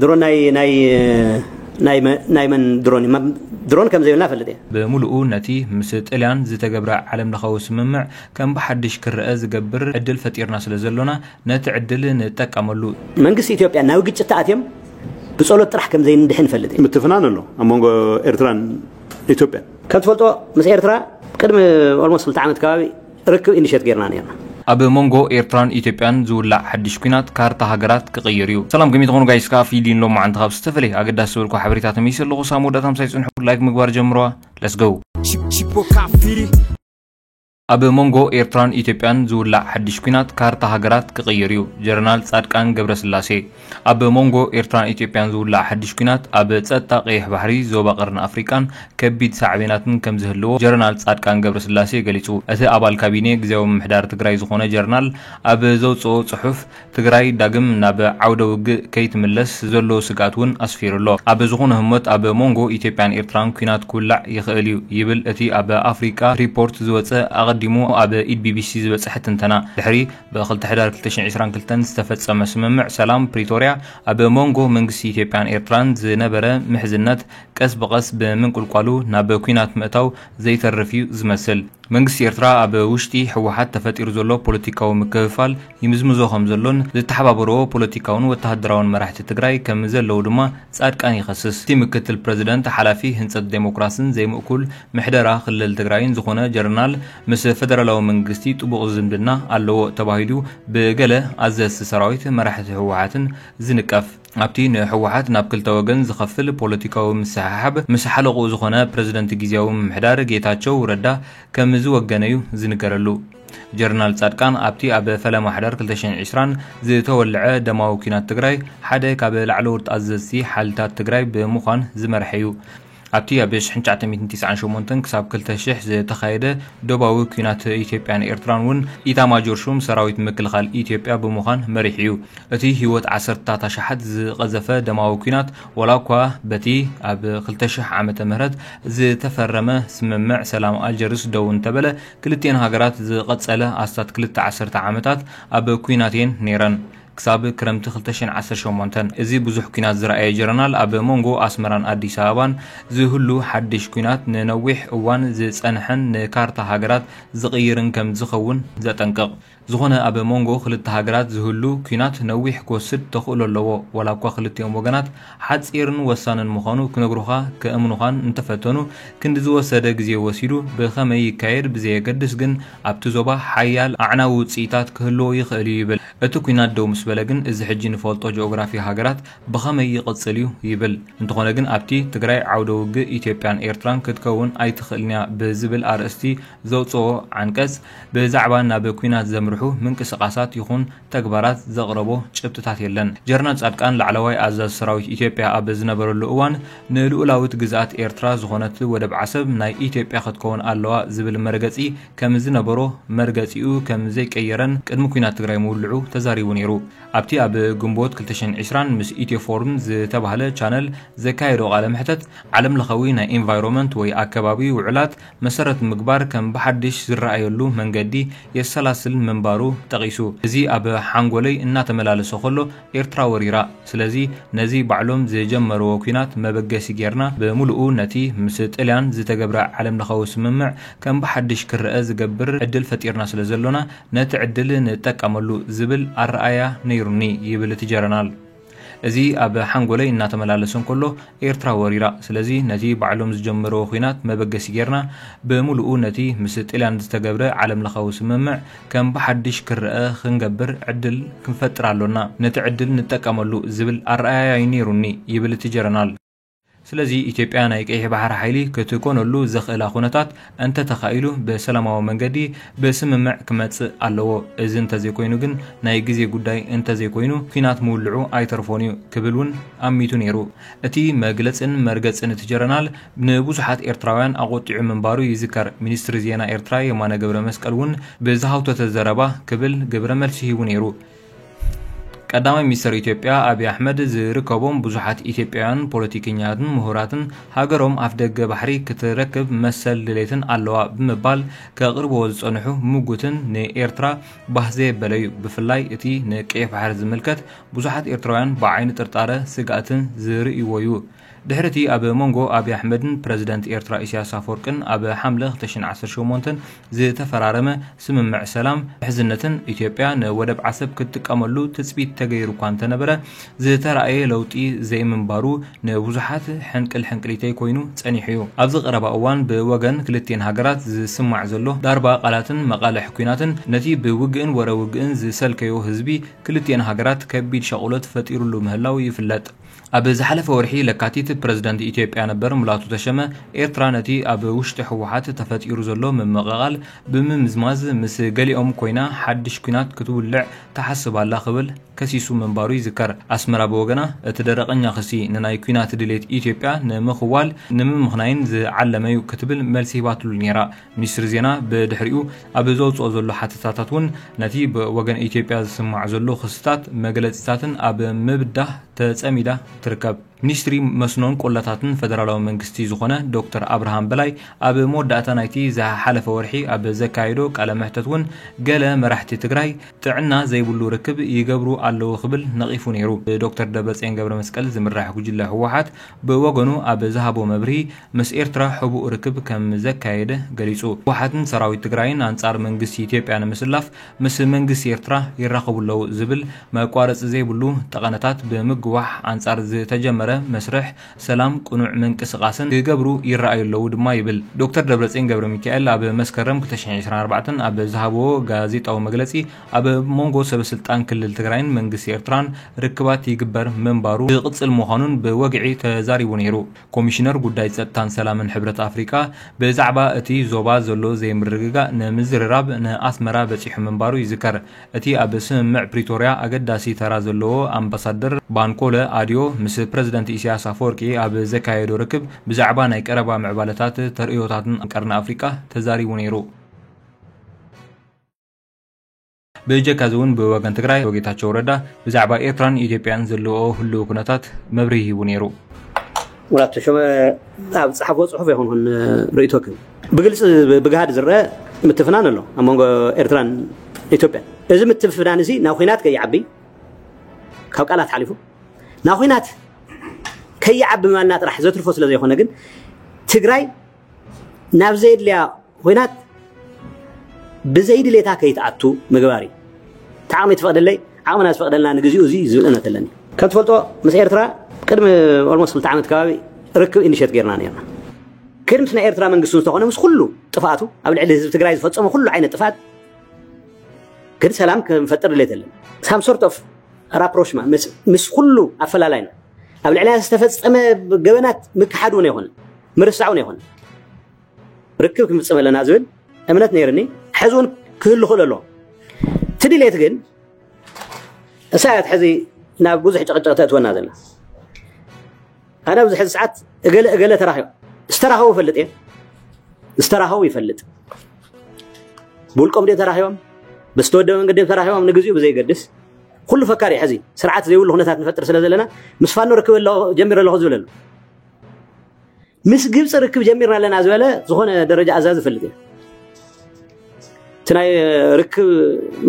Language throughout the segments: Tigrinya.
ድሮን ናይ ናይ ናይ መ- ናይ መን ድሮን እዩ? መ- ድሮን ከም ዘይብልና ፈልጥ እየ። ብምሉኡ ነቲ ምስ ጥልያን ዝተገብረ ዓለም ለኻዊ ስምምዕ ከም ብሓድሽ ክረአ ዝገብር ዕድል ፈጢርና ስለ ዘሎና ነቲ ዕድል ንጠቀመሉ። መንግስቲ ኢትዮጵያ ናብ ግጭት ተኣትዮም ብጸሎት ጥራሕ ከም ዘይንድሕን ፈልጥ እየ። ምትፍናን ኣሎ ኣብ መንጎ ኤርትራን ኢትዮጵያን። ከም ትፈልጦ፣ ምስ ኤርትራ ቅድሚ ኦልሞስት ክልተ ዓመት ከባቢ ርክብ ኢኒሼት ጌርና ነርና። ኣብ መንጎ ኤርትራን ኢትዮጵያን ዝውላዕ ሓድሽ ኲናት ካርታ ሃገራት ክቕይር እዩ። ሰላም፣ ከመይ ትኾኑ ጋይስ? ከኣ ፊሊን ሎማዓንቲ ካብ ዝተፈላለየ ኣገዳሲ ዝበልኩ ሓበሬታ ተመይሰ ኣለኹ። ሳብ መወዳእታ ምሳይ ጽንሑ፣ ላይክ ምግባር ጀምርዋ። ለትስ ጎ። Chip, chip, o cafiri. ኣብ መንጎ ኤርትራን ኢትዮጵያን ዝውላዕ ሓድሽ ኲናት ካርታ ሃገራት ክቕይር እዩ። ጀነራል ጻድቃን ገብረስላሴ። ኣብ መንጎ ኤርትራን ኢትዮጵያን ዝውላዕ ሓድሽ ኲናት ኣብ ጸጥታ ቀይሕ ባሕሪ፣ ዞባ ቀርኒ ኣፍሪቃን ከቢድ ሳዕቤናትን ከም ዝህልዎ ጀነራል ጻድቃን ገብረስላሴ ገሊጹ። እቲ ኣባል ካቢኔ ግዝያዊ ምምሕዳር ትግራይ ዝኾነ ጀነራል ኣብ ዘውጽኦ ጽሑፍ፣ ትግራይ ዳግም ናብ ዓውደ ውግእ ከይትምለስ ዘሎ ስግኣት እውን ኣስፊሩ ኣሎ። ኣብ ዝኾነ ህሞት ኣብ መንጎ ኢትዮጵያን ኤርትራን ኲናት ክውላዕ ይኽእል እዩ ይብል እቲ ኣብ ኣፍሪቃ ሪፖርት ዝወጸ ኣቐዲሙ ኣብ ኢድ ቢቢሲ ዝበጽሐ ትንተና። ድሕሪ ብክልተ ሕዳር ክልተ ሽሕን ዕስራን ክልተን ዝተፈጸመ ስምምዕ ሰላም ፕሪቶርያ፣ ኣብ መንጎ መንግስቲ ኢትዮጵያን ኤርትራን ዝነበረ ምሕዝነት ቀስ ብቐስ ብምንቁልቋሉ ናብ ኲናት ምእታው ዘይተርፍ እዩ ዝመስል። መንግስቲ ኤርትራ ኣብ ውሽጢ ህወሓት ተፈጢሩ ዘሎ ፖለቲካዊ ምክፍፋል ይምዝምዞ ከም ዘሎን ዝተሓባበርዎ ፖለቲካውን ወተሃደራውን መራሕቲ ትግራይ ከም ዘለዉ ድማ ጻድቃን ይኸስስ። እቲ ምክትል ፕረዚደንት ሓላፊ ህንጸት ዴሞክራስን ዘይምእኩል ምሕደራ ክልል ትግራይን ዝኾነ ጀነራል ምስ ፈደራላዊ መንግስቲ ጥቡቕ ዝምድና ኣለዎ ተባሂሉ ብገለ ኣዘዝቲ ሰራዊት መራሕቲ ህወሓትን ዝንቀፍ። ኣብቲ ንህወሓት ናብ ክልተ ወገን ዝኸፍል ፖለቲካዊ ምስሕሓብ ምስ ሓለቕኡ ዝኾነ ፕረዚደንት ግዝያዊ ምምሕዳር ጌታቸው ረዳ ከም ዝወገነ'ዩ ዝንገረሉ። ጀነራል ጻድቃን ኣብቲ ኣብ ፈለማ ሕዳር ክልተ ሽሕን ዕስራን ዝተወልዐ ደማዊ ኲናት ትግራይ ሓደ ካብ ላዕለዎት ኣዘዝቲ ሓይልታት ትግራይ ብምዃን ዝመርሐ'ዩ። ኣብቲ ኣብ ሽሕን ትሽዓተ ሚእትን ትስዓን ሸሞንተን ክሳብ ክልተ ሽሕ ዝተኻየደ ዶባዊ ኲናት ኢትዮጵያን ኤርትራን እውን ኢታማጆር ሹም ሰራዊት ምክልኻል ኢትዮጵያ ብምዃን መሪሑ እዩ። እቲ ህይወት ዓሰርታት ኣሽሓት ዝቐዘፈ ደማዊ ኲናት፣ ዋላ እኳ በቲ ኣብ ክልተ ሽሕ ዓመተ ምህረት ዝተፈረመ ስምምዕ ሰላም ኣልጀርስ ደው እንተበለ፣ ክልቲኤን ሃገራት ዝቐጸለ ኣስታት ክልተ ዓሰርተ ዓመታት ኣብ ኲናት እየን ነይረን። ክሳብ ክረምቲ ክልተ ሽሕን ዓሰርተ ሸሞንተን። እዚ ብዙሕ ኲናት ዝረኣየ ጀነራል፣ ኣብ መንጎ ኣስመራን ኣዲስ ኣበባን ዝህሉ ሓድሽ ኲናት ንነዊሕ እዋን ዝጸንሐን ንካርታ ሃገራት ዝቕይርን ከም ዝኸውን ዘጠንቅቕ። ዝኾነ ኣብ መንጎ ክልተ ሃገራት ዝህሉ ኲናት ነዊሕ ክወስድ ተኽእሎ ኣለዎ። ዋላ እኳ ክልቲኦም ወገናት ሓጺርን ወሳንን ምዃኑ ክነግሩኻ ከእምኑኻን እንተፈተኑ፣ ክንዲ ዝወሰደ ግዜ ወሲዱ ብኸመይ ይካየድ ብዘየገድስ ግን፣ ኣብቲ ዞባ ሓያል ኣዕናዊ ውጽኢታት ክህልዎ ይኽእል እዩ ይብል። እቲ ኲናት ደው ምስ በለ ግን፣ እዚ ሕጂ ንፈልጦ ጂኦግራፊ ሃገራት ብኸመይ ይቕጽል እዩ ይብል። እንተኾነ ግን፣ ኣብቲ ትግራይ ዓውደ ውግእ ኢትዮጵያን ኤርትራን ክትከውን ኣይትኽእልን እያ ብዝብል ኣርእስቲ ዘውጽኦ ዓንቀጽ፣ ብዛዕባ ናብ ኲናት ዘምርሑ ምንቅስቓሳት ይኹን ተግባራት ዘቕረቦ ጭብጥታት የለን። ጀነራል ጻድቃን ላዕለዋይ ኣዛዚ ሰራዊት ኢትዮጵያ ኣብ ዝነበረሉ እዋን፣ ንልኡላዊት ግዝኣት ኤርትራ ዝኾነት ወደብ ዓሰብ ናይ ኢትዮጵያ ክትከውን ኣለዋ ዝብል መርገጺ ከም ዝነበሮ፣ መርገጺኡ ከም ዘይቀየረን ቅድሚ ኲናት ትግራይ ምውልዑ ተዛሪቡ ነይሩ። ኣብቲ ኣብ ግንቦት ክልተ ሽሕን ዕስራን ምስ ኢትዮ ፎርም ዝተባህለ ቻነል ዘካየዶ ቃለ መሕተት፣ ዓለም ለኻዊ ናይ ኢንቫይሮንመንት ወይ ኣከባቢ ውዕላት መሰረት ምግባር ከም ብሓድሽ ዝረኣየሉ መንገዲ የሰላስል ምንባሩ ጠቒሱ። እዚ ኣብ ሓንጎለይ እናተመላለሰ ከሎ ኤርትራ ወሪራ። ስለዚ ነዚ ባዕሎም ዝጀመርዎ ኲናት መበገሲ ጌርና፣ ብምሉኡ ነቲ ምስ ጥልያን ዝተገብረ ዓለም ለኻዊ ስምምዕ ከም ብሓድሽ ክረአ ዝገብር ዕድል ፈጢርና ስለ ዘሎና፣ ነቲ ዕድል ንጠቀመሉ ዝብል ኣረኣእያ ነይሩኒ ይብል እቲ ጀነራል። እዚ ኣብ ሓንጎለይ እናተመላለሰ እንከሎ ኤርትራ ወሪራ። ስለዚ ነቲ ባዕሎም ዝጀመርዎ ኲናት መበገሲ ጌርና፣ ብምሉኡ ነቲ ምስ ጥልያን ዝተገብረ ዓለም ለኻዊ ስምምዕ ከም ብሓድሽ ክረአ ክንገብር ዕድል ክንፈጥር ኣሎና። ነቲ ዕድል ንጠቀመሉ ዝብል ኣረኣእያ እዩ ነይሩኒ ይብል እቲ ጀነራል። ስለዚ ኢትዮጵያ ናይ ቀይሕ ባሕሪ ሓይሊ ክትኮነሉ ዘኽእላ ኩነታት እንተተኻኢሉ ብሰላማዊ መንገዲ ብስምምዕ ክመጽእ ኣለዎ። እዚ እንተዘይኮይኑ ግን ናይ ግዜ ጉዳይ እንተዘይኮይኑ ኲናት ምውልዑ ኣይተርፎን እዩ ክብል እውን ኣሚቱ ነይሩ። እቲ መግለጽን መርገጽን እቲ ጀነራል ንብዙሓት ኤርትራውያን ኣቖጢዑ ምንባሩ ይዝከር። ሚኒስትሪ ዜና ኤርትራ የማነ ገብረ መስቀል እውን ብዝሃውተተ ዘረባ ክብል ግብረ መልሲ ሂቡ ነይሩ። ቀዳማይ ሚኒስትር ኢትዮጵያ ኣብይ ኣሕመድ ዝርከቦም ብዙሓት ኢትዮጵያውያን ፖለቲከኛትን ምሁራትን ሃገሮም ኣፍደገ ባሕሪ ክትረክብ መሰል ድሌትን ኣለዋ ብምባል ከቕርብዎ ዝጸንሑ ምጉትን ንኤርትራ ባህ ዘየበለዩ። ብፍላይ እቲ ንቀይሕ ባሕሪ ዝምልከት ብዙሓት ኤርትራውያን ብዓይኒ ጥርጣረ ስግኣትን ዝርእይዎ እዩ። ድሕሪ እቲ ኣብ መንጎ ኣብይ ኣሕመድን ፕረዚደንት ኤርትራ ኢሳያስ ኣፈወርቅን ኣብ ሓምለ ክልተ ሽሕን ዓሰርተ ሸሞንተን ዝተፈራረመ ስምምዕ ሰላም ምሕዝነትን፣ ኢትዮጵያ ንወደብ ዓሰብ ክትጥቀመሉ ትጽቢት ተገይሩ እኳ እንተነበረ፣ ዝተራእየ ለውጢ ዘይምንባሩ ንብዙሓት ሕንቅል ሕንቅሊተይ ኮይኑ ጸኒሑ እዩ። ኣብዚ ቀረባ እዋን ብወገን ክልቲኤን ሃገራት ዝስማዕ ዘሎ ዳርባ ቃላትን መቓልሕ ኲናትን፣ ነቲ ብውግእን ወረ ውግእን ዝሰልከዮ ህዝቢ ክልቲኤን ሃገራት ከቢድ ሻቕሎት ፈጢሩሉ ምህላው ይፍለጥ። ኣብ ዝሓለፈ ወርሒ ለካቲት፣ ፕረዚደንት ኢትዮጵያ ነበር ሙላቱ ተሸመ፣ ኤርትራ ነቲ ኣብ ውሽጢ ህወሓት ተፈጢሩ ዘሎ ምምቕቓል ብምምዝማዝ፣ ምስ ገሊኦም ኮይና ሓድሽ ኲናት ክትውልዕ ትሓስብ ኣላ ክብል ከሲሱ ምንባሩ ይዝከር። ኣስመራ ብወገና፣ እቲ ደረቐኛ ክሲ ንናይ ኲናት ድሌት ኢትዮጵያ ንምኽዋል ንምምኽናይን ዝዓለመ እዩ ክትብል መልሲ ሂባትሉ ነይራ። ሚኒስትሪ ዜና ብድሕሪኡ ኣብ ዘውጽኦ ዘሎ ሓተታታት እውን፣ ነቲ ብወገን ኢትዮጵያ ዝስማዕ ዘሎ ክስታት መግለጺታትን ኣብ ምብዳህ ተጸሚዳ ትርከብ። ሚኒስትሪ መስኖን ቆላታትን ፈደራላዊ መንግስቲ ዝኾነ ዶክተር ኣብርሃም በላይ፣ ኣብ መወዳእታ ናይቲ ዝሓለፈ ወርሒ ኣብ ዘካየዶ ቃለ መሕተት እውን፣ ገለ መራሕቲ ትግራይ ጥዕና ዘይብሉ ርክብ ይገብሩ ኣለዉ ክብል ነቒፉ ነይሩ። ብዶክተር ደብረጽዮን ገብረ መስቀል ዝምራሕ ጉጅለ ህወሓት ብወገኑ ኣብ ዝሃቦ መብርሂ፣ ምስ ኤርትራ ሕቡእ ርክብ ከም ዘካየደ ገሊጹ። ህወሓትን ሰራዊት ትግራይን ኣንጻር መንግስቲ ኢትዮጵያ ንምስላፍ ምስ መንግስቲ ኤርትራ ይራኸቡ ኣለዉ ዝብል መቋረጺ ዘይብሉ ጠቐነታት ብምግዋሕ፣ ኣንጻር ዝተጀመረ መስርሕ ሰላም ቅኑዕ ምንቅስቓስን ክገብሩ ይረኣዩ ኣለዉ ድማ ይብል። ዶክተር ደብረጽዮን ገብረ ሚካኤል ኣብ መስከረም ክልተ ሽሕን ዕስራን ኣርባዕተን ኣብ ዝሃብዎ ጋዜጣዊ መግለጺ፣ ኣብ መንጎ ሰበ ስልጣን ክልል ትግራይን መንግስቲ ኤርትራን ርክባት ይግበር ምንባሩ ዝቕጽል ምዃኑን ብወግዒ ተዛሪቡ ነይሩ። ኮሚሽነር ጉዳይ ጸጥታን ሰላምን ሕብረት ኣፍሪቃ፣ ብዛዕባ እቲ ዞባ ዘሎ ዘይምርግጋእ ንምዝርራብ ንኣስመራ በጺሑ ምንባሩ ይዝከር። እቲ ኣብ ስምምዕ ፕሪቶርያ ኣገዳሲ ተራ ዘለዎ ኣምባሳደር ባንኮለ ኣድዮ፣ ምስ ፕረዚደንት ኢሳያስ ኣፈወርቂ ኣብ ዘካየዶ ርክብ፣ ብዛዕባ ናይ ቀረባ ምዕባለታት፣ ተርእዮታትን ቀርኒ ኣፍሪቃ ተዛሪቡ ነይሩ። ብጀካ እዚ እውን፣ ብወገን ትግራይ ጌታቸው ረዳ ብዛዕባ ኤርትራን ኢትዮጵያን ዘለዎ ህልው ኩነታት መብርሂ ሂቡ ነይሩ። ሙላት ተሾመ ኣብ ዝጸሓፎ ጽሑፍ ይኹን ርእይቶ ክህብ። ብግልጺ፣ ብግሃድ ዝረአ ምትፍናን ኣሎ ኣብ መንጎ ኤርትራን ኢትዮጵያን። እዚ ምትፍናን እዚ ናብ ኲናት ከይዓቢ፣ ካብ ቃላት ሓሊፉ ናብ ኲናት ከይዓቢ ማልና ጥራሕ ዘትርፎ ስለ ዘይኮነ ግን፣ ትግራይ ናብ ዘየድልያ ኲናት ብዘይድሌታ ከይትኣቱ ምግባር እዩ። እቲ ዓቕሚ ትፈቕደለይ፣ ዓቕምና ዝፈቕደልና ንግዚኡ እዚ ዝብል እምነት ኣለኒ። ከም ትፈልጦ፣ ምስ ኤርትራ ቅድሚ ኦልሞስት ክልተ ዓመት ከባቢ ርክብ ኢኒሼት ጌርና ነርና። ግን ምስ ናይ ኤርትራ መንግስቲ ዝተኾነ፣ ምስ ኩሉ ጥፍኣቱ፣ ኣብ ልዕሊ ህዝቢ ትግራይ ዝፈጸመ ኩሉ ዓይነት ጥፍኣት፣ ግን ሰላም ክንፈጥር ድሌት ኣለና። ሳም ሶርት ኦፍ ራፕሮሽማ ምስ፣ ምስ ኩሉ ኣፈላላይና፣ ኣብ ልዕሊና ዝተፈጸመ ገበናት ምክሓድ እውን ኣይኮነን፣ ምርሳዕ እውን ኣይኮነን። ርክብ ክንፍጽም ኣለና ዝብል እምነት ነይርኒ። ሕዚ እውን ክህሉ ክእል ኣለዎ። እቲ ድሌት ግን፣ እሳ እያ ሕዚ ናብ ብዙሕ ጭቕጭቕ ተእትወና ዘላ። ኣነ ኣብዚ ሕዚ ሰዓት እገለ እገለ ተራኺቡ፣ ዝተራኸቡ እፈልጥ እየ። ዝተራኸቡ ይፈልጥ። ብውልቆም ድዮም ተራኺቦም፣ ብዝተወደበ መንገዲ ድዮም ተራኺቦም፣ ንግዚኡ ብዘይገድስ፣ ኩሉ ፈካሪ ሕዚ ስርዓት ዘይብሉ ኩነታት ንፈጥር ስለ ዘለና፣ ምስ ፋኖ ርክብ ኣለኹ፣ ጀሚረ ኣለኹ ዝብል ኣሎ። ምስ ግብፂ ርክብ ጀሚርና ኣለና ዝበለ ዝኾነ ደረጃ ኣዛዚ ይፈልጥ እዩ። እቲ ናይ ርክብ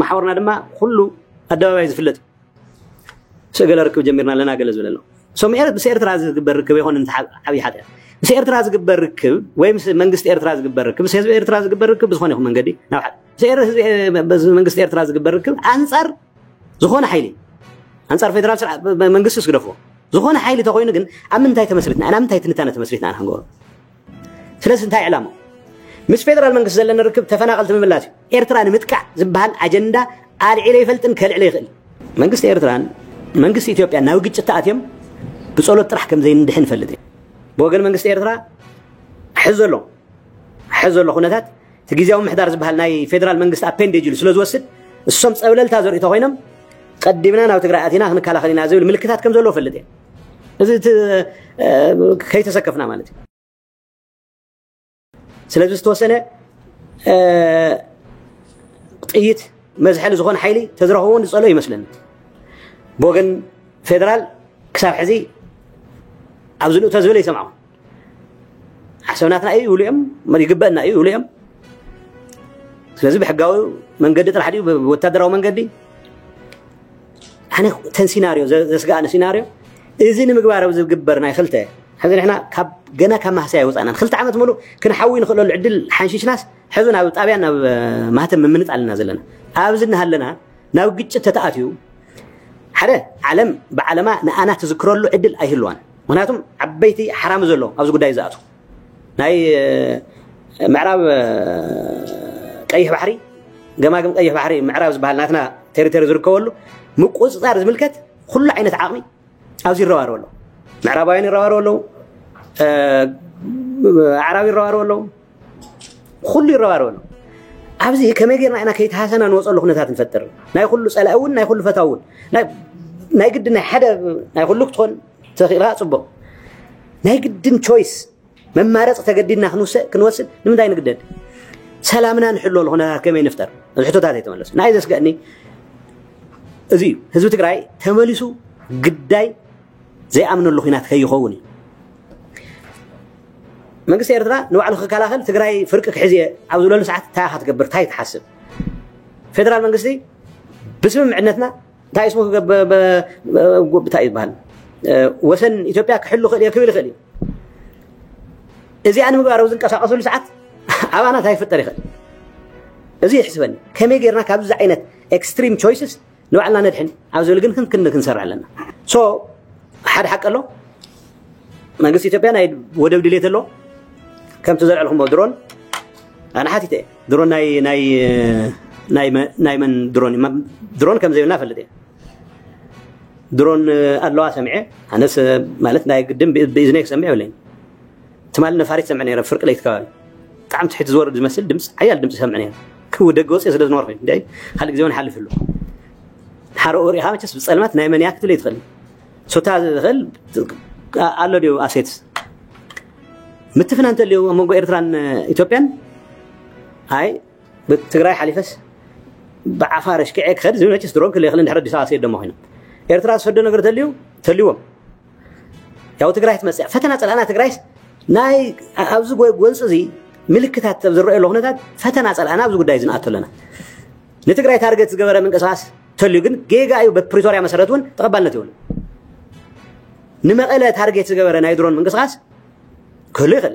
መሓውርና ድማ ኩሉ ኣደባባይ ዝፍለጥ እዩ። ምስ ገለ ርክብ ጀሚርና ኣለና ገለ ዝብል ኣሎ። So፣ ምስ ኤር-፣ ምስ ኤርትራ ዝግበር ርክብ ይኾን፣ እንተ ሓ-፣ ዓብዪ ሓጢኣት። ምስ ኤርትራ ዝግበር ርክብ ወይ ምስ መንግስቲ ኤርትራ ዝግበር ርክብ፣ ምስ ህዝቢ ኤርትራ ዝግበር ርክብ ብዝኾነ ይኹን መንገዲ ናብ ሓደ፣ ምስ ኤር-፣ ህዝቢ፣ ምስ መንግስቲ ኤርትራ ዝግበር ርክብ ኣንጻር ዝኾነ ሓይሊ፣ ኣንጻር ፌደራል ስርዓት፣ ብ-፣ ብ-፣ መንግስቲ ስግደፍዎ። ዝኾነ ሓይሊ ተኾይኑ ግን፣ ኣብ ምንታይ ተመስሪትና ኢና? ኣብ ምንታይ ትንታነ ተመስሪትና ኢና ክንገብሮ? ስለዚ እንታይ ዕላማ? ምስ ፌደራል መንግስቲ ዘለና ርክብ ተፈናቐልቲ ምምላስ እዩ። ኤርትራ ንምጥቃዕ ዝበሃል ኣጀንዳ ኣልዒለ ይፈልጥን ከልዕለ ይኽእል። መንግስቲ ኤርትራን መንግስቲ ኢትዮጵያን ናብ ግጭት ተኣትዮም ብጸሎት ጥራሕ ከም ዘይንድሕን እፈልጥ እየ። ብወገን መንግስቲ ኤርትራ ሕዚ ዘሎ፣ ሕዚ ዘሎ ኩነታት፣ እቲ ግዝያዊ ምምሕዳር ዝበሃል ናይ ፌደራል መንግስቲ ኣፔንዴጅ ኢሉ ስለ ዝወስድ፣ እሶም ጸብለልታ ዘርእዩ ተኾይኖም፣ ቀዲምና ናብ ትግራይ ኣቲና ክንከላኸል ኢና ዝብል ምልክታት ከም ዘለዎ እፈልጥ እየ። እዚ እቲ፣ እ፣ ከይተሰከፍና ማለት እዩ። ስለዚ ዝተወሰነ፣ እ፣ ጥይት መዝሐሊ ዝኾነ ሓይሊ ተዝረኽቡ እውን ዝጸልኦ ይመስለኒ። ብወገን ፌደራል ክሳብ ሕዚ ኣብዚ ንእቶ ዝብል ይሰምዖ። ሓሰብናትና እዩ ይብሉ እዮም፣ ይግበእና እዩ ይብሉ እዮም። ስለዚ ብሕጋዊ መንገዲ ጥራሕ ድዩ ብወታደራዊ መንገዲ? ኣነ ተን ሲናርዮ ዘስጋእኒ ሲናርዮ እዚ ንምግባር ኣብ ዝግበር ናይ ክልተ ሕዚ ንሕና ካብ ገና ካብ ማህሰያ ይወፃእና ክልተ ዓመት ሙሉእ ክንሓዊ ንኽእለሉ ዕድል ሓንሽሽናስ ሕዚ ናብ ጣብያን ናብ ማህተም ምምንጣል ኢና ዘለና። ኣብዚ እናሃለና ናብ ግጭት ተተኣትዩ ሓደ ዓለም ብዓለማ ንኣና ትዝክረሉ ዕድል ኣይህልዋን። ምክንያቱም ዓበይቲ ሓራሚ ዘሎ ኣብዚ ጉዳይ ዝኣቱ ናይ ምዕራብ ቀይሕ ባሕሪ፣ ገማግም ቀይሕ ባሕሪ ምዕራብ ዝበሃል ናትና ቴሪቶሪ ዝርከበሉ ምቁፅፃር ዝምልከት ኩሉ ዓይነት ዓቕሚ ኣብዚ ይረባረቡ ኣለዉ። ምዕራባውያን ይረባረቡ ኣለዉ፣ ኣዕራብ ይረባረቡ ኣለዉ፣ ኩሉ ይረባረቡ ኣለዉ። ኣብዚ ከመይ ጌርና ኢና ከይተሃሰና ንወፀሉ ኩነታት ንፈጥር? ናይ ኩሉ ፀላኢ እውን ናይ ኩሉ ፈታዊ እውን ናይ ግዲ ናይ ሓደ ናይ ኩሉ ክትኾን ተኽኢልካ ፅቡቕ። ናይ ግድን ቾይስ መማረፂ ተገዲድና ክንወስድ ንምንታይ ንግደድ? ሰላምና ንሕሎ ኩነታት ከመይ ንፍጠር? እዚ ሕቶታት ኣይተመለሱ። ንኣይ ዘስገእኒ እዚ እዩ። ህዝቢ ትግራይ ተመሊሱ ግዳይ ዘይኣምነሉ ኩናት ከይኸውን እዩ። መንግስቲ ኤርትራ ንባዕሉ ክከላኸል ትግራይ ፍርቂ ክሕዝ እየ ኣብ ዝብለሉ ሰዓት እንታይ ኢኻ ትገብር? እንታይ ትሓስብ? ፌደራል መንግስቲ ብስምምዕነትና እንታይ ስሙ እንታይ ይበሃል ወሰን ኢትዮጵያ ክሕሉ ክእል እየ ክብል ይኽእል እዩ። እዚኣ ንምግባር ኣብ ዝንቀሳቀስሉ ሰዓት ኣባና እንታይ ይፍጠር ይኽእል? እዚ ይሕስበኒ። ከመይ ጌርና ካብዚ ዓይነት ኤክስትሪም ቾይስስ ንባዕልና ነድሕን ኣብ ዝብል ግን ክንክን ክንሰርሕ ኣለና። ሶ ሓደ ሓቂ ኣሎ። መንግስቲ ኢትዮጵያ ናይ ወደብ ድሌት ኣሎ። ከምቲ ዘልዕልኩሞ ድሮን ኣነ ሓቲተ እየ። ድሮን ናይ ናይ ናይ መ- ናይ መን ድሮን እዩ? ድሮን ከም ዘይብልና ፈልጥ እየ። ድሮን ኣለዋ ሰሚዐ። ኣነስ ማለት ናይ ግድን ብእዝነይ ክሰምዕ የብለይን። ትማሊ ነፋሪት ሰምዕ ነይረ ፍርቂ ለይቲ ከባቢ ብጣዕሚ ትሕቲ ዝወርድ ዝመስል ድምፂ ሓያል ድምፂ ሰምዕ ነይረ። ክው ደገ ወፅእ ስለ ዝነበርኩ እንደ ካልእ ግዜ እውን ሓልፍ ኣሎ። ሓረኡ ሪኢኻ መቸስ ብፀልማት ናይ መን እያ ክትብል ኣይትኽእል። ሶታ ዝኽእል ኣሎ ድዩ ኣሴትስ ምትፍና እንተልዩ ኣብ መንጎ ኤርትራን ኢትዮጵያን ኣይ ብትግራይ ሓሊፈስ ብዓፋር ኣሽኪዐ ክኸድ ዝብል መቸስ ድሮን ክልእኽል እንድሕር ኣዲስ ኣበባ ሰይድ ደሞ ኮይኖም ኤርትራ ዝሰዶ ነገር ተልዩ ተልዎም ያው ትግራይ ትመፅእ ፈተና ፀላእና ትግራይስ ናይ ኣብዚ ጎንፂ እዚ ምልክታት ዝረአየሉ ኩነታት ፈተና ፀላእና ኣብዚ ጉዳይ ዝንኣቶ ኣለና። ንትግራይ ታርገት ዝገበረ ምንቅስቃስ ተልዩ ግን ጌጋ እዩ። በፕሪቶሪያ መሰረት እውን ተቐባልነት የብሉ። ንመቐለ ታርጌት ዝገበረ ናይ ድሮን ምንቅስቃስ ክህሉ ይኽእል።